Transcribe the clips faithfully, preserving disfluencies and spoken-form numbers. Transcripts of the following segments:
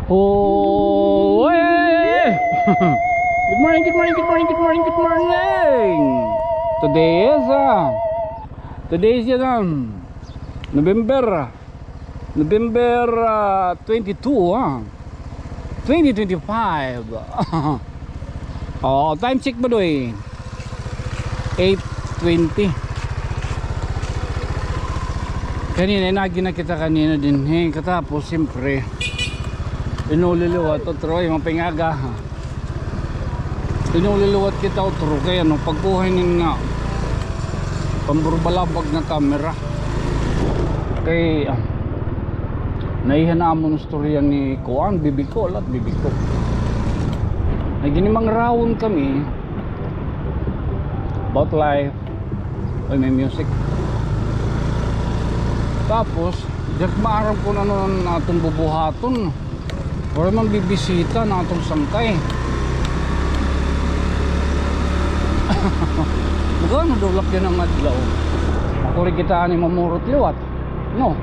Oh, hey, hey, hey, hey. Good morning, good morning, good morning, good morning, good morning. Today is, uh, today is, um, November, November, uh, twenty-two, ah. Twenty twenty-five. Oh, time check ba, Doy? Eight twenty. Kanina, nagi na kita kanina dinhi. Katapos, siyempre, inuli liwat, utro, ay, mapingaga. Inuli liwat kita, utro, kay ano, pagkuha inin nga pamburbalabag nga camera. Kay, ah, naiha na amon istorya ni kuan, bibi ko, lat, bibi ko. Naginimangarawon kami about life. Oy, may music. Tapos, diak maaram kon ano an aton bubuhaton. Waray man bibisita an aton sangkay. Magano daw la kay yana nga adlaw? Makuri kita ani mamurot liwat. No.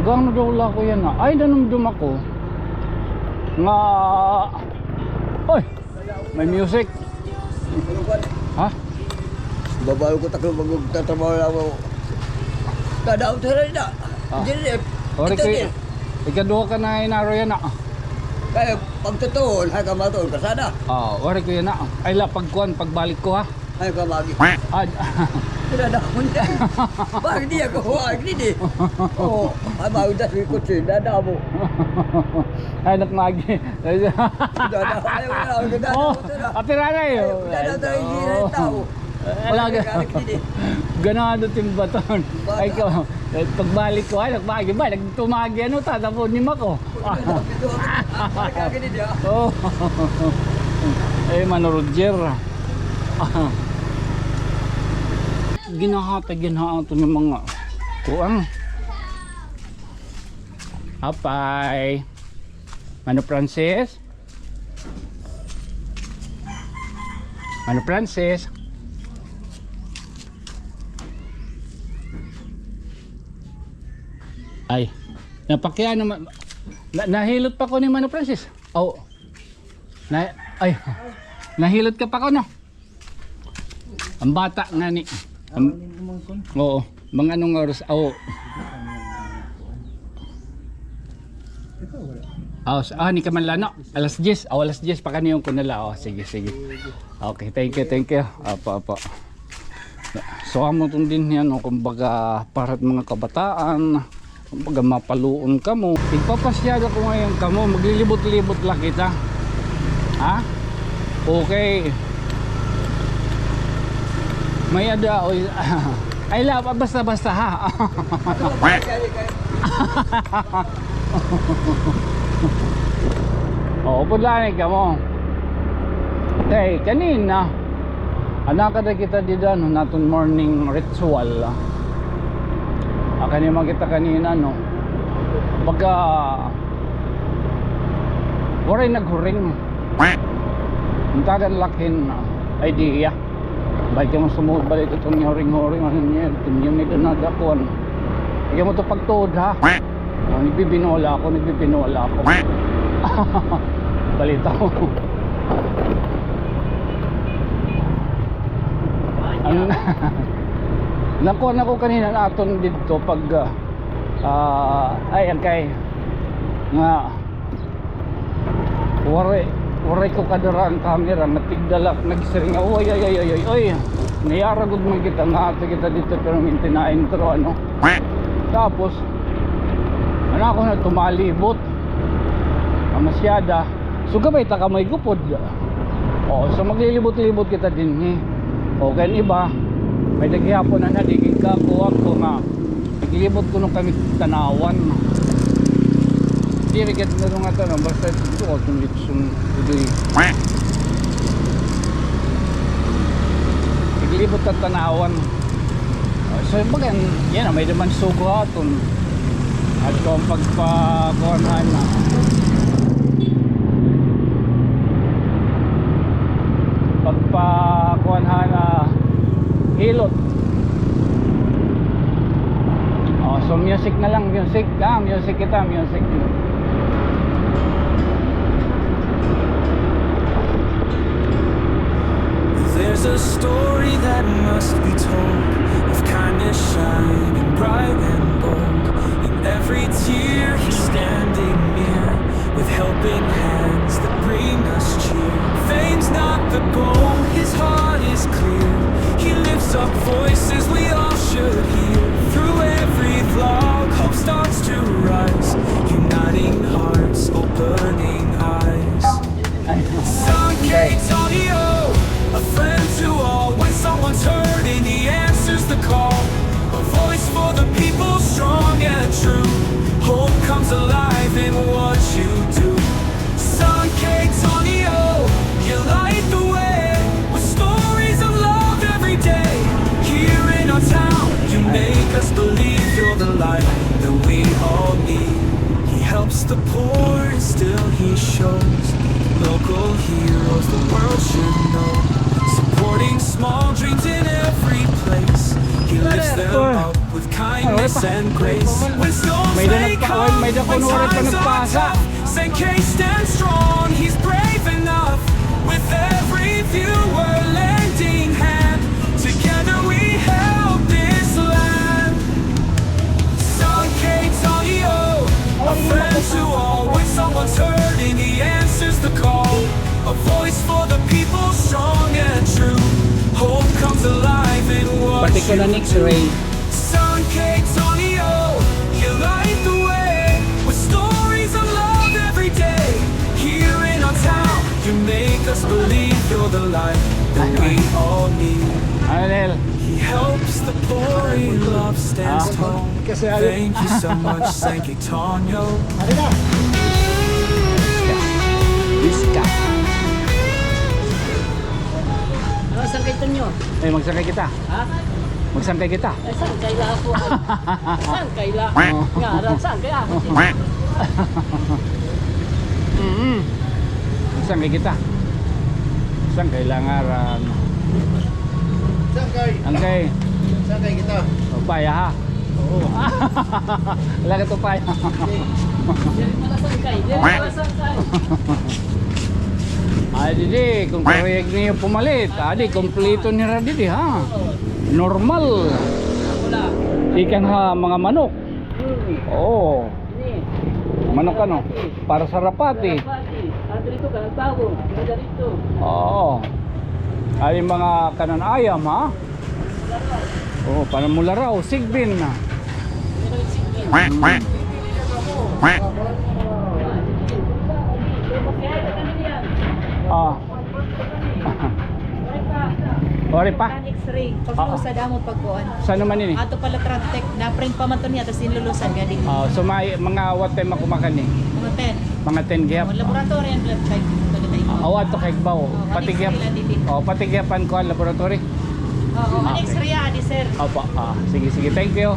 Magano daw la ako yana? Ay, nanumdom ako nga, oy, may music. Ha? Babaw ko taklo magtatrabaho la ako. Tadaw, tara na. Ah. Dili. Ori ko, ikaduha ka na inaro yana, ah. Kay pagtutuon, hay ka matuon, kasada. Ah, ori ko yana, ah. Ay, la, pagkuan, pagbalik ko, ha. Ay, ka magi. Ah, pinadakon niya. Bakit di ako huwag din eh? Oo, ay, maudas yung kutsilyo, dada mo. Ay, nak magi. Dada, ay, wala, dada mo, dada. Oh, apira na eh. Ay, dada, dada, hindi na tao. Alaga. Ganado timbaton. Ay, ko, eh, pagbalik ko, ay, nagmagi ba? Nagtumagi, ano, tatapon ni Mako. Oh. Eh, Mano Roger. Ginahatag yan ha aton nga mga kuan. Apay. Mano Francis? Mano Francis? Ay, napakiano ma-, na-, nahilot pa ko ni Mano Francis. Oh. Na, ay, nahilot ka pa ko, no? An bata ngani. An, oo. Mga anong oras? Oo. Aw, sa, ah, ni Kamanlano. Alas diyes. Aw, alas diyes pa kaniyon ko nala. Oh, sige, sige. Okay, thank you, thank you. Apo, apo. So, amo tong dinhi, ano, kumbaga, para mga kabataan. Kumbaga, mapaluon kamo. Igpapasyal ako ngayon kamo, maglilibot-libot la kita. Ha? Okay. May ada, oy. Ay, la, basta-basta, ha? Oo, pudlani kamo. Kay, kanina, Anakada kita dida, no, naton morning ritual. Aka ni makita kanina, no. Baga waray naghuring. Untagan lakin, ah, idea. Bay kamo sumubad ito, itong huring-huring, ano niya, ito niya, may danadakuan. Kaya mo ito pagtuod, ha? Oh, nagbibinola ako, nagbibinola ako. Balita mo. Ang nakuha na ko kanina naton didto pag, ah, ah, ay, ang kay nga Waray, waray ko kadara an camera, natigdala, nagsiring nga, oy, oy, oy, oy, oy, oy. Niyara gud man kita, nga ato kita didto, pero minti na intro, ano. Tapos, ano ako na tumalibot. Ang masyada. So, gabay ta ka may gupod. Oo, so maglilibot-libot kita dinhi. O, kay an iba, may daghihapon na na, di ka kuha ko nga. Naglibot kuno kami tanawan. Diri ket na nga tanan, basta ito, itong litson, udoy. Naglibot ta tanawan. So, bagan, yana, may duman sugo aton. At kung pagpakuan na, pagpakuan na hilot. Oh, so music na lang, music. Ah, music kita, music. Story that must be told, of kindness shining bright and bold. In every tear, he's standing near, with helping hands that bring us cheer. Fame's not the goal, his heart is clear. He lifts up voices we all should hear. Through every vlog, hope starts to rise, uniting hearts, opening eyes. Sankey Tonio, a friend to all. When someone's hurting, he answers the call. A voice for the people, strong and true. Hope comes alive in what you do. Sankey Tonio, you light the way with stories of love every day. Here in our town, you make us believe you're the light that we all need. He helps the poor and still he shows local heroes the world should know. Supporting small dreams in every place. He lifts them up with kindness and grace. When storms may come and times are tough, Sankey stands strong, he's brave enough. With every viewer lending hand, together we help this land. Sankey Tonio, a friend to all. When someone's hurting, he answers the call. A voice for the people, strong and true. Hope comes alive in what you do. Sankey Tonio, you light the way with stories of love every day. Here in our town, you make us believe you're the light that we all need. Ano, Nel? He helps the poor in love stands tall. Thank you so much, Sankey Tonio. Biska. Ano, Sankey Tonio? Eh, magsangkay kita. Ha? Magsangkay kita. Ay, sangkay la ako. Sangkay la. Oo. Ngaran, sangkay ako. Mm-mm. Sangkay kita. Sangkay la ngaran. Sangkay. Sangkay. Sangkay kita. Upaya, ha? Oo. Lagat upaya. Diri pala sangkay. Diri pala sangkay. Ay, didi, kon karuyag niyo pumalit, adi, kompleto nira didi, ha? Normal. Ikan ha mga manok. Oo. Manok ano? Para sa rapati. Oo. Ay, mga kanan ayam, ha? Oo, para mularaw, sigbin na. Ah. Wari pa? X-ray. Paglulusad amo pagkuan. Sa-o man ini? Ato pala Travtech. Na-print pa man to niya, tas inlulusad nga din. Ah, so may mga what time ako makani? Mga ten. Mga ten gihap? Oh, laboratory and blood type. Aw, ato kay Igbaw. Oh, pati gihap. Oh, pati gihap an kuan, laboratory. Oo, an X-ray, adi, sir. Opo. Ah, sige, sige. Thank you.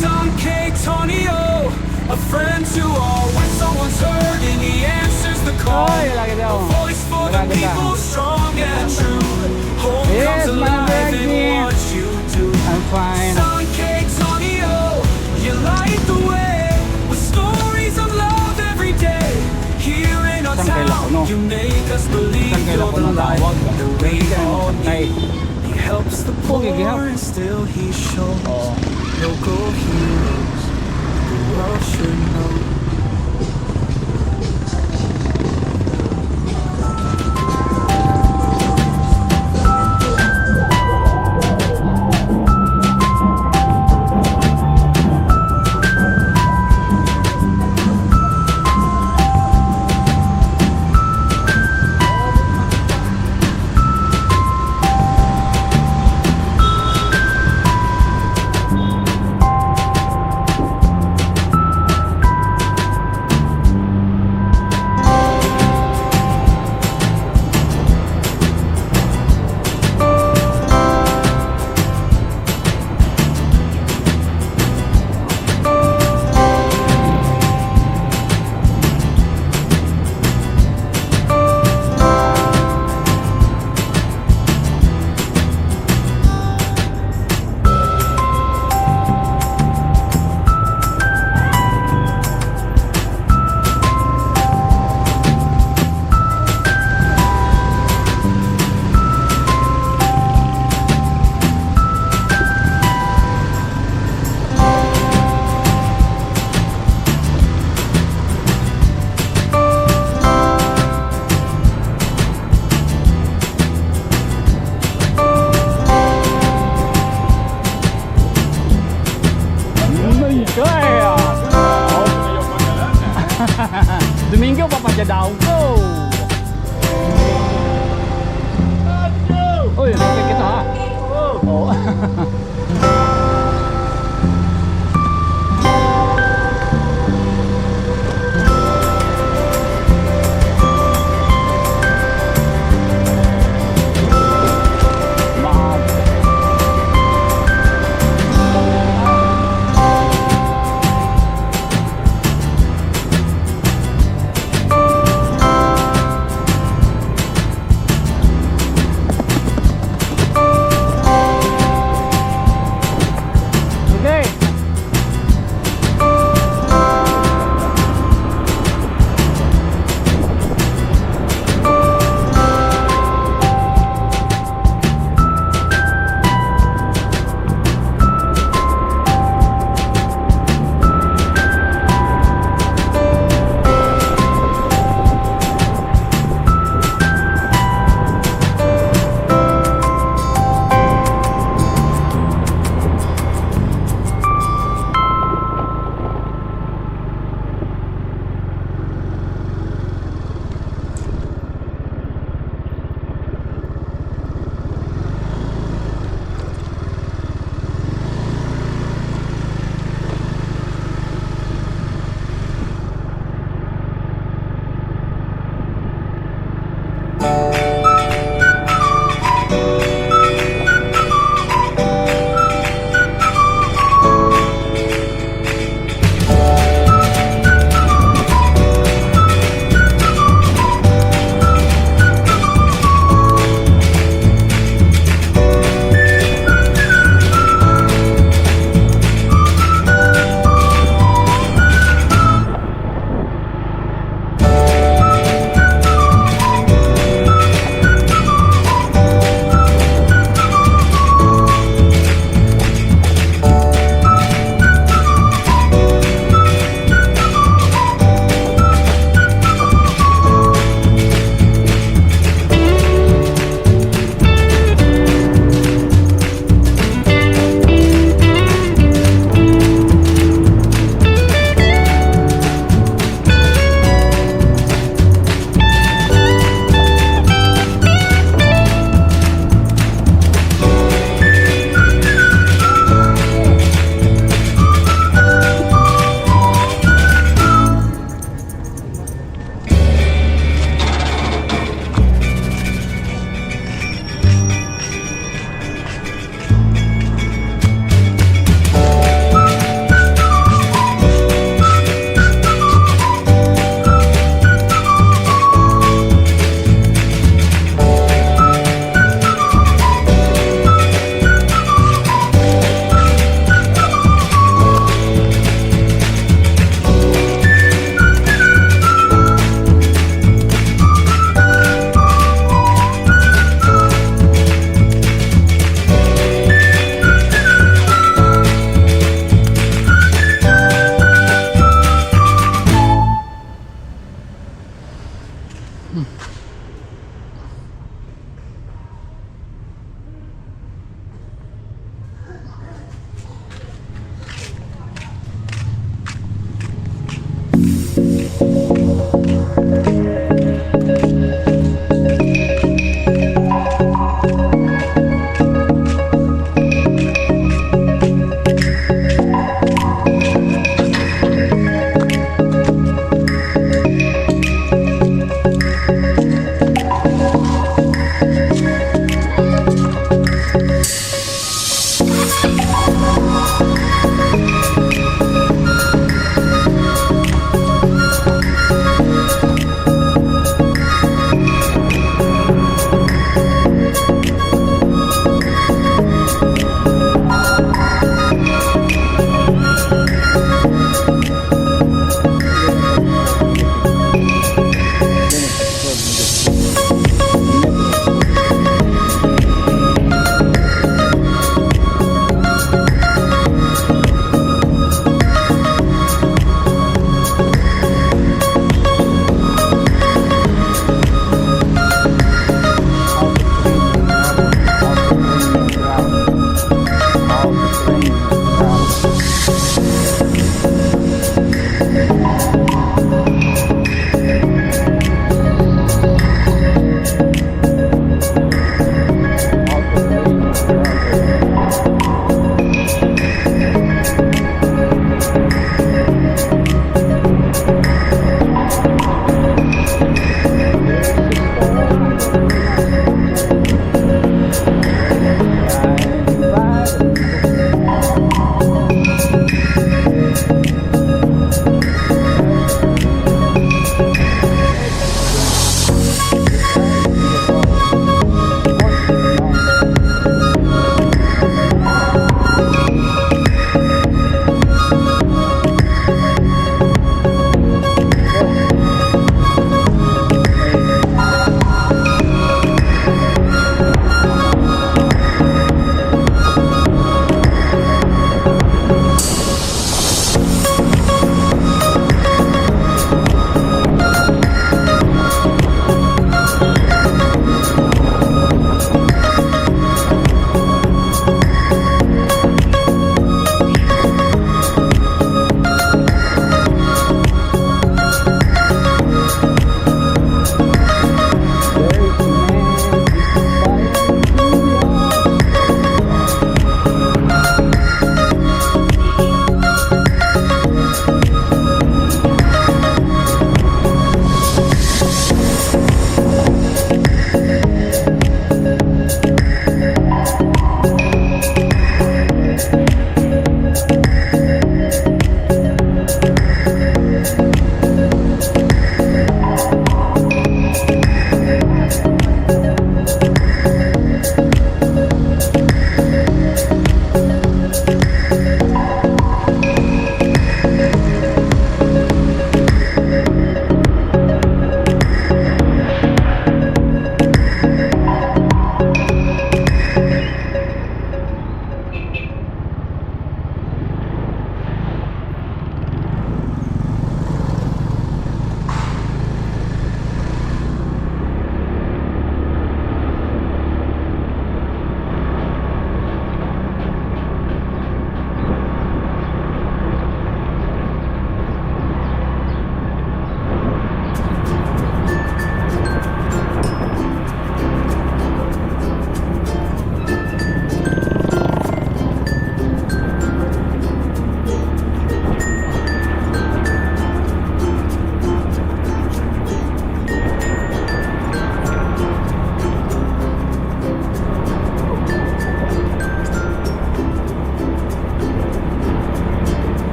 Sankey Tonio, a friend to all. When someone's hurting, he answers the call. Ay, lagi daw. A voice for the people, strong and true. Hope comes alive in what you do. I'm fine. Sankey Tonio, you light the way with stories of love every day. Here in our town, you make us believe you're the light that we all need. He helps the poor and still he shows local heroes the world should know. Madya daw. Go! Uy, okay kita, ha? Oo.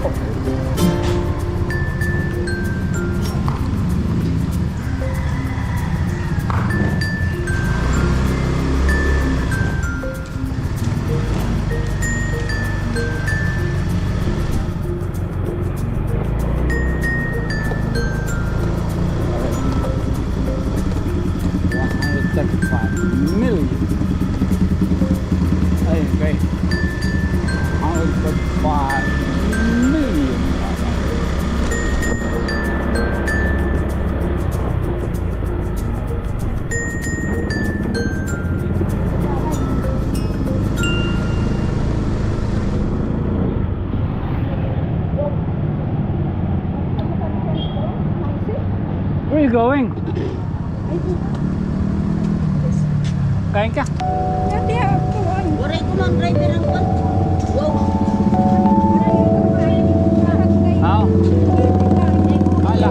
One hundred thirty-five million. Ay, okay. One hundred thirty-five million. Where are you going? Kain ka? Waray ko mang driver ang kwan. Wow. Aw. Hala.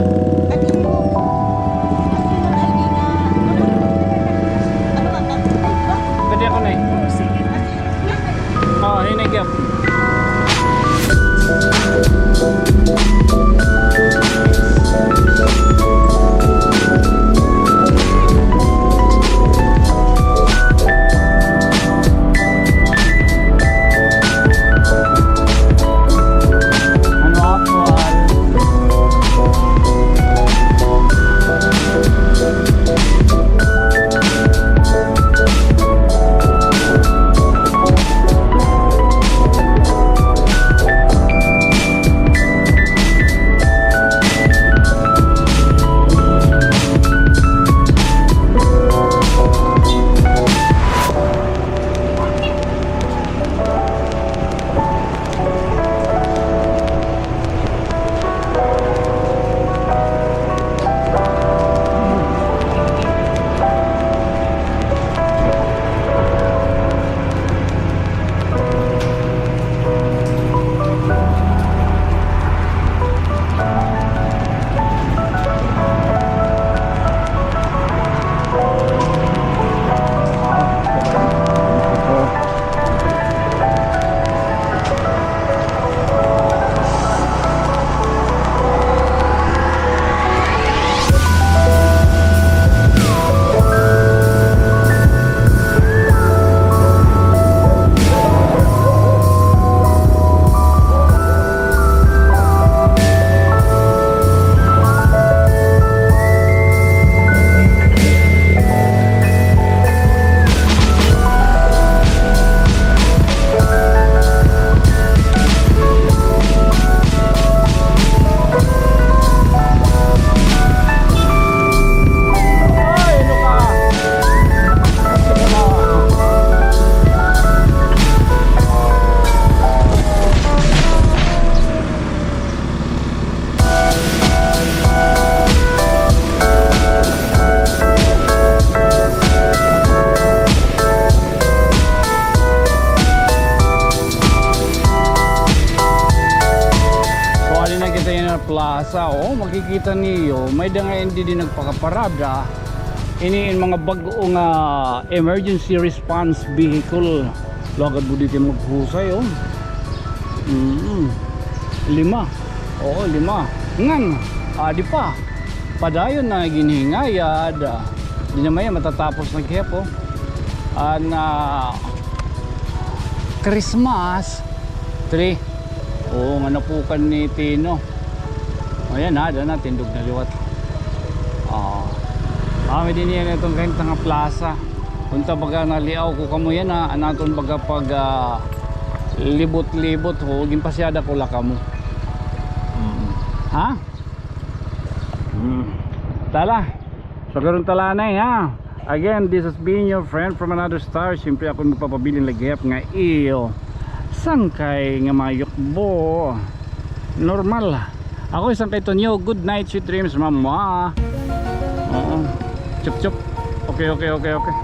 Pwede ako na eh. Oo, sige. Oo, hinay ka. Ano, apple? So, adi na kita yana plaza, o, makikita niyo, may-ada nga indi didi nagpakaparada. Ini in mga bag-o nga emergency response vehicle. Lagad mo didi maghusay, o. Mm. Lima. Oo, lima. Ngan, adi pa. Padayon na ginhingayad. Di na man yan matatapos na gihap, o. An, ah, Christmas tree. Oo, nga napukan ni Tino. O, yan, ha, dana, tindog na liwat. Oo. Ah, may dinhi yana iton kain ta nga plaza. Unta baga naliaw ko kamo yana, an aton baga pag, ah, libot-libot, ho, ginpasyada ko la kamo. Mm. Ha? Mm. Tala. So, karon ta la anay, ha? Again, this has been your friend from another star. Siyempre, ako magpapabilin la gihap nga iyo sangkay nga mayukbo. Normal. Ako isang kay Tonyo. Good night, sweet dreams, mama. Oo. Chup, chup. Okay, okay, okay, okay.